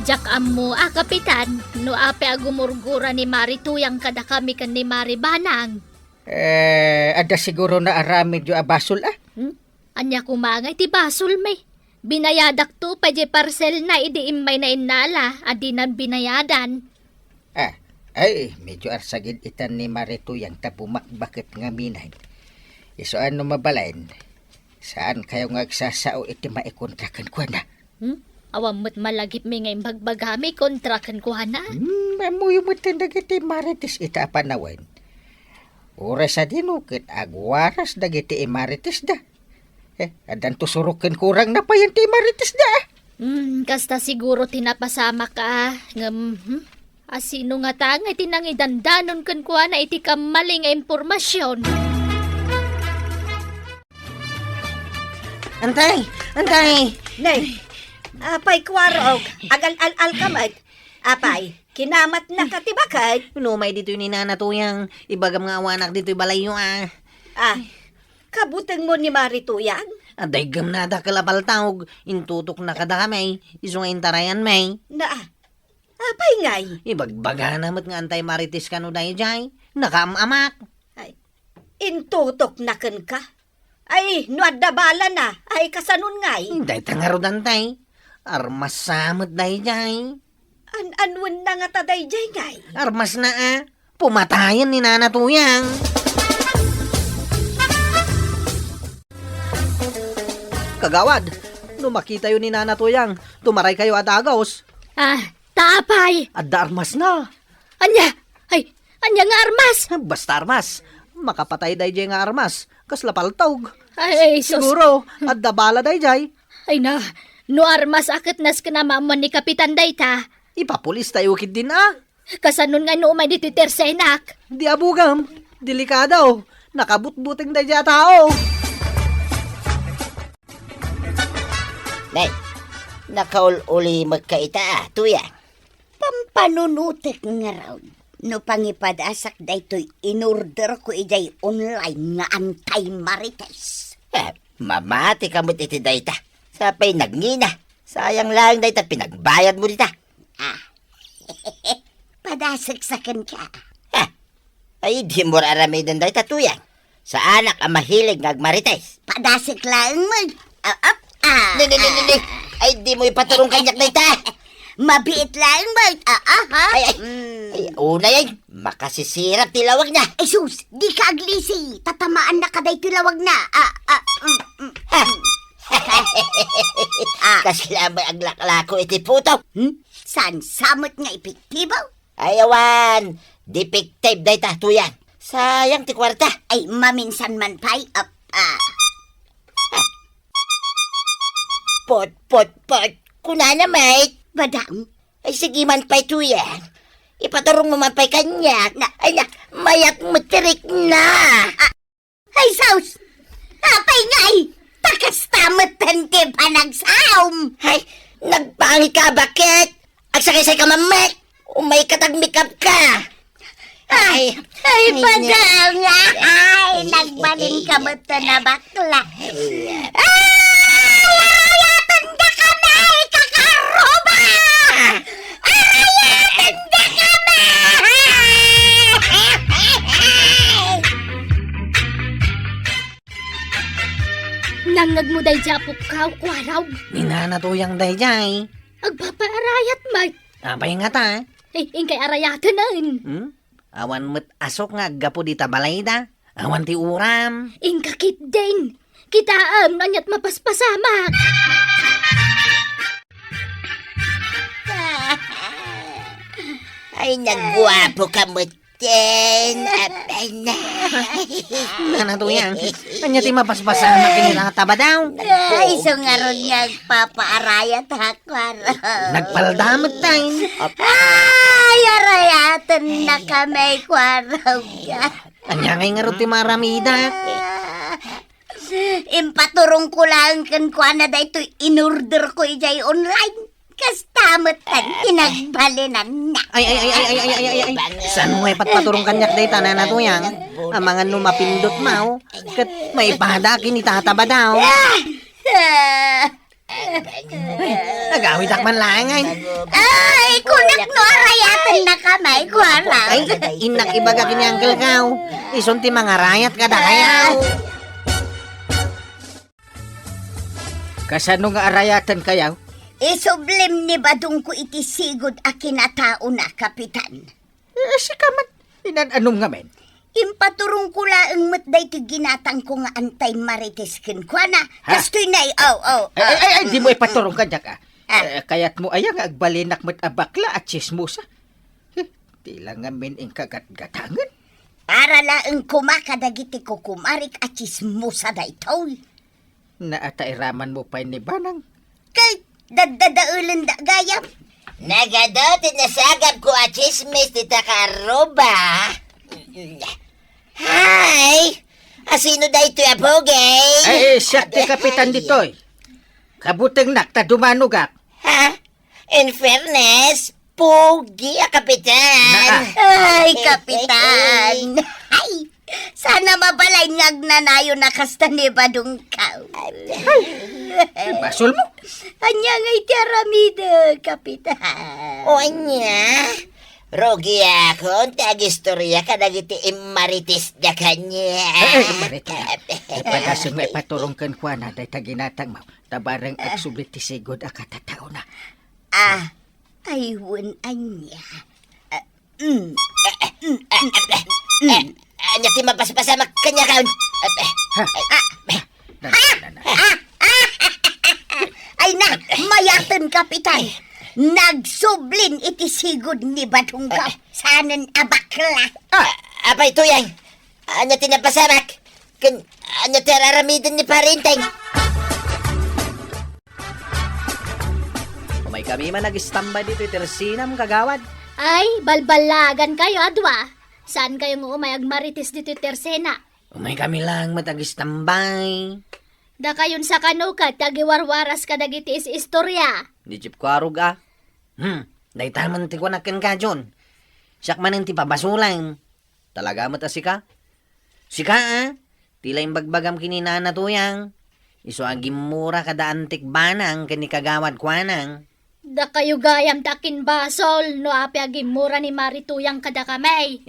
Diak ammo a, Kapitan, no apay a gumurgura ni Mari Tuyang kadakami ken ni Mari Banang. Eh, adda siguro naaramidyo a basol, ah? Hmm? Ania koma ngay ti basolmi? Binayadakto pay diay parcelna idi immay nainnala a dinan binayadan. Ah, ay, medyo arsagid itan ni Mari Tuyang ta bumakbaket ngamin. Isu a no mabalin, saankayo nga agsasao iti maikontra kenkuana? Hmm? Awan met malagipmi nga imbagbagami kontra kenkuana? Hmm, ammoyo met dagiti marites ita a panawen. Uray sadino ket agwaras dagiti imaritesda. Eh, addanto surok ken kurang na payen ti imaritesda. Hmm, kasta siguro ti napasamak a, ngem, hmm? A sino ngata ngay ti nangidandanon kenkuana iti kammali nga impormasion? Antay! Antay! Nay, apay, Kuarog, agal-al-al ka met. Apay, kinamatna ka ti baket? Umay ditoy ni Nana Tuyang, ibagam nga awanak ditoy balayyo, ah. Ah, kabutengmo ni Mari Tuyang? Adda iggemna a dakkel a paltog, intutokna kadakami, isu nga intarayanmi. Na, apay ngay? Ibagbagana met nga antay marites kano daydiay, nakaam-amak. Ay, intutokna kenka? Ay, no adda balana, ay kasanon ngay? Dayta ngarud, antay. Armas sa met daydiay. An-anuenna ngata daydiay ngay? Armasna a. Pumatayen ni Nana Tuyang. Kagawad, no makitayo ni Nana Tuyang, tumaraykayo a dagus. Ah, ta apay? Adda armasna. Ania? Ay, ania nga armas? Basta armas. Makapatay daydiay nga armas. Kasla paltog. Ay, ay, sus. Siguro, adda bala daydiay. Ay na, no armas a ket nasken a maammuan ni Kapitan dayta. Ipapulis tayo ketdin a. Kasanon nga no umay ditoy tersenak? Di abugam. Delikado. Nakabutbuteng daydiay a tao. Nay, nakaul-ulimekka ita a, Tuyang. Pampanunotek ngarud no pangipadasak daytoy inorderko idiay online nga antay marites. Eh, mamatika met iti dayta. Sapay nagngina. Sayang laeng dayta pinagbayadmo dita. Ah. Padasek sa kenka. Ah. Ay, dimo aramiden dayta, Tuyang. Saanak a mahilig nga agmarites. Padasek laeng met. Ah, ah, ah. Ni, ni, ni, ni, ni. Ay, dimo ipaturong kaniak dayta. Mabiit laeng met. Ah, ah, ha? Ay, ay. Mm. Ay, unay, ay, makasisirap ti lawagna. Ay, sus, dika aglisi. Tatamaannaka daytoy lawagna. Ah, ah, mm, mm, mm. Ah. Kasla met aglaklako iti puto. Hmm? Saan sa met nga epektibo? Ay, awan. Defective dayta, Tuyang. Sayang ti kuarta. Ay, maminsan man pay. Ap-, ah. Pot, pot, pot. Kunana, mate. Badang. Ay, sige man pay, Tuyang. Ipaturongmo man pay kaniak. Na- Ay, na, mayat met ti rikna. Ah. Ay, sus! Apay ngay? Ta kasta metten ti panagsaom! Ay, nagpangit ka, baket? Agsakaysayak man met! Umay ka ta agmikap ka! Ay, ay, ay, badang nga! Ay, nagbalin ka metten a bakla! Ay, ay, ay, ay, ay, Nagmuday di apok ka, kuarog. Ni Nana Tuyang dayjay. Agpapaarayat met. Apay ngata? Eh, inkay arayaten. Hmm? Awan met asok nga aggapu dita balayda. Awan ti uram. Inka ketdin. Kitaem no aniat mapaspasamak. Ay, nagguapo ka met. Ken, apay na. Nana Tuyang, ania ti mapaspasamak ken ni Tata Badaw? Ay, isu ngarud nga agpapaarayat, ha, kuarog. Nagpalda met tayo. Ay, arayaten na kami, kuarog. Ania ngay ngarud ti maramida? Ah, impaturongko laeng kenkuana daytoy in-orderko idiay online. Kasta met ti nagbalinanna. Ay, ay, ay, ay, ay, ay, ay, ay, ay. Saan mo ipatpaturong kaniak dayta, Nana Tuyang? Amangan no mapindutmo, ket maipada ken ni Tata Badaw. Ah! Ah! Ay, agawidak man laeng, ay. Ay, kunak no arayaten na kami, kuarog. Ay, innak ibaga ken ni Uncle Kao. Isun ti mangarayat kadakayo. Kasano nga arayaten kayo? Isublim ni Badongko iti sigud a kinataona, Kapitan. Eh, sika met, inan-anom ngamin? Impaturongko laeng met daytoy ginatangko nga antay marites kenkuana. Ha? Kastoy na, oh, oh, Ay, ay, ay, ay, di mo ipaturong kaniak, ah. Ah. Eh, kayatmo aya nga agbalinak met a bakla a tsismosa? Eh, di la ngamin inka gatgatangen. Para laeng koma kadagiti kukumarik a tsismosa daytoy. Naatairaman mo pay ni Banang. Kay, daddadaelen da gayam. Nagadu ti nasagabko a tsismis ti takaarruba. Hay! Asino daytoy a pogi? Ay, eh, siak ti kapitan ditoy. Kabutengnak ta dumanogak. Ha? In fairness, pogi a kapitan. Naa. Ay, kapitan. Ay, sana mabalin nga agnanayon a kasta ni Badongko. Ay, basol mo. Ania nga iti aramidek, kapitan? O ania? Rugiakon ti agistorya kadagiti immarites da kaniak. Eh, eh, immarites. Ipadasem nga ipaturong kenkuana dayta ginatangmo. Ta bareng agsubli ti sigud a katataona. Ah, Ay, wen ania. Ah, mm. Eh, ania ti mapaspasamak kaniak? Ah, eh, Ha? Ah, Na, na, na, na. Ay na, mayaten, Kapitan. Nagsublin iti sigud ni Badongko. Saanen a bakla. Ah, apay, Tuyang? Ania ti napasamak? Ken ania ti ar-aramiden ni Pare Enteng? Umaykami man agistambay ditoy tersenam, kagawad. Ay, balballagan kayo a dua. Saan kayo nga umay agmarites ditoy tersena? Umaykami lang met agistambay. Dakayon sakano ket ti agiwarwaras kadagiti is-istorya? Ni Jeep Kuarog a. Hmm, dayta man ti kunak kenka, John. Siak manen ti pabasolam. Talaga met a sika? Sika, a? Ti la imbagbagam ken ni Nana Tuyang. Isu a gimmura kada Antik Banang ken ni Kagawad Kuanang. Dakayo gayam ti akinbasol no apay a gimmura ni Mari Tuyang kadakami.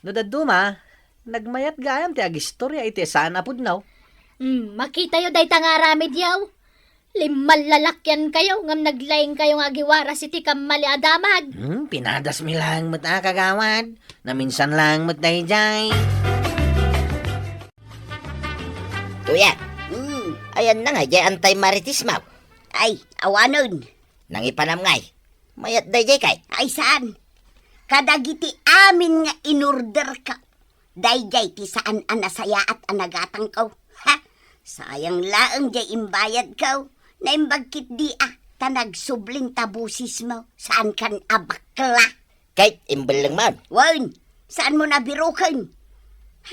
No dadduma, nagmayat gayam ti agistorya iti saan a pudno. Hmm, makitayo dayta nga aramidyo. Limmallalakyan kayo ngem naglaing kayo nga agiwaras iti kammali a damag. Hmm, pinadasmi laeng met a, kagawad. Naminsan laeng met daydiay. Tuyang, hmm, ayanna nga diay antay marites mo? Ay, awanen. Nangipanam ngay? Mayat daydiay kay? Ay, saan? Kadagiti amin nga in-orderko. Daydiay ti saan a nasayaat a nagatangko. Ha? Sayang laeng diay imbayadko. Naimbag ketdi a, ta nagsublin ta bosesmo. Saankan a bakla. Kay imbellengmon. Wen, saanmo a biroken?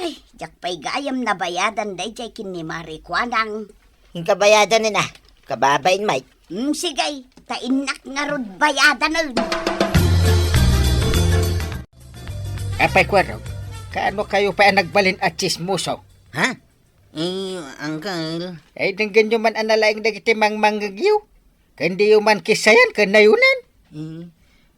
Ay, diak pay gayam nabayadan daydiay ken ni Mari Kuanang. Inka bayadanen a, kababain met. Hmm, sige, ta innak ngarud bayadanen. Apay Kuarog, kaano kayo pay a nagbalin a tsismoso? Ha? Eh, Uncle. Ay, denggenyo man a nalaing dagiti mangmangngegyo. Ken diyo man kissayan ken nayonan. Eh,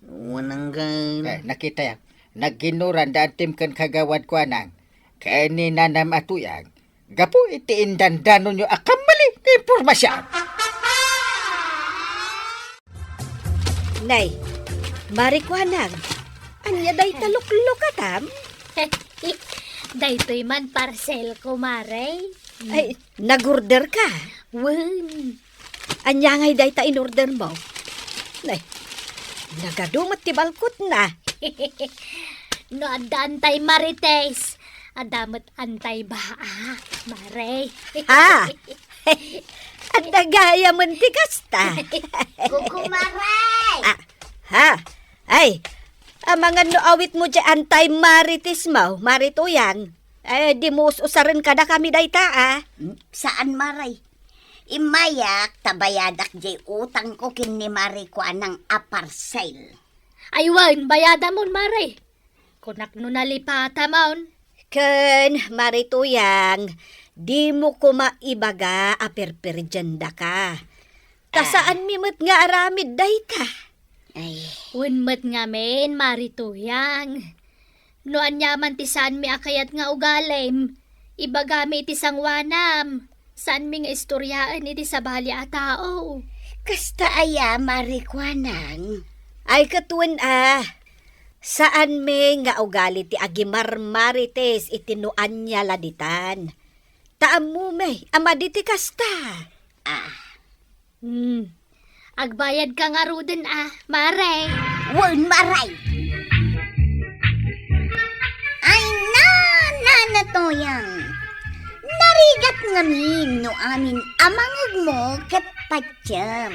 wen, Uncle. Eh, nakitayo. Nagginnuran da Antim ken Kagawad Kuanang. Ken ni Nanam a Tuyang. gapu iti indandanonyo a kammali nga impormasion. Nay, Mari Kuanang, ania dayta luklukatam? Daytoy man parcel ko, Mare. Ay, nag-order ka? Wen. Ania ngay dayta in-order mo? Nay, nagadu met ti balkotna. No adda antay marites, adda met antay baak, Mare. Ha? Adda gayam ti kasta. Kuko, Mare! Ah, ha? Ay, amangan no awitmo diay antay marites mo, Mari Tuyang. Eh, dimo us-usaren kadakami dayta, a. Hmm, saan, Mare. Immayak ta bayadak diay utangko ken ni Mari Kuanang a parcel. Ay wen, bayadamon, Mare. Kunak no nalipatamon. Ken, Mari Tuyang, dimo koma ibaga a perperdiandaka. Ta Ah. saanmi met nga aramid dayta. Ay. Wen met ngamin, Mari Tuyang. No aniaman ti saanmi a kayat nga ugalim, ibagami iti sangoanam. Saanmi nga istoriaen iti sabali a tao. Kasta aya, Mari Kuanang? Ay, ket wen a. Saanmi nga ugali ti agimarmarites iti no ania la ditan. Ta ammomi a madi ti kasta. Ah. Hmm. Agbayadka ngaruden a, Mare. Wen, Mare. Ay, na, Nana Tuyang. Narigat ngamin no amin a mangngegmo ket patiem.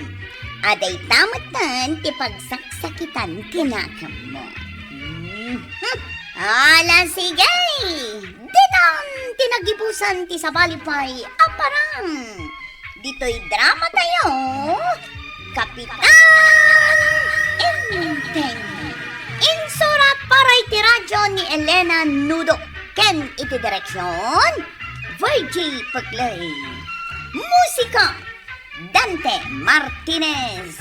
Adda ita metten ti pagsaksakitan kenakemmo. Hmm. Ala, sige. Ditan ti nagibusan ti sabali pay a parang. Ditoy dramatayo, Kapitan Enteng. Insurat para iti radio ni Elena Nudo ken iti direksion, Virgie Peclay. Musika, Dante Martinez.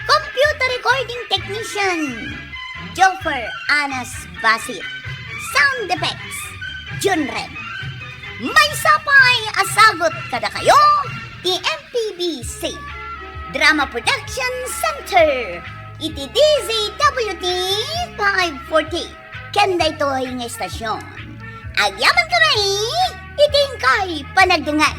Computer recording technician, Joffer Anas Basit. Sound effects, Junren. Maysa pay a sagut kadakayo ti M P B C Drama Production Center iti D Z W T five forty. Ken daytoy nga estasion, agyamankami iti inkay panagdengngeg.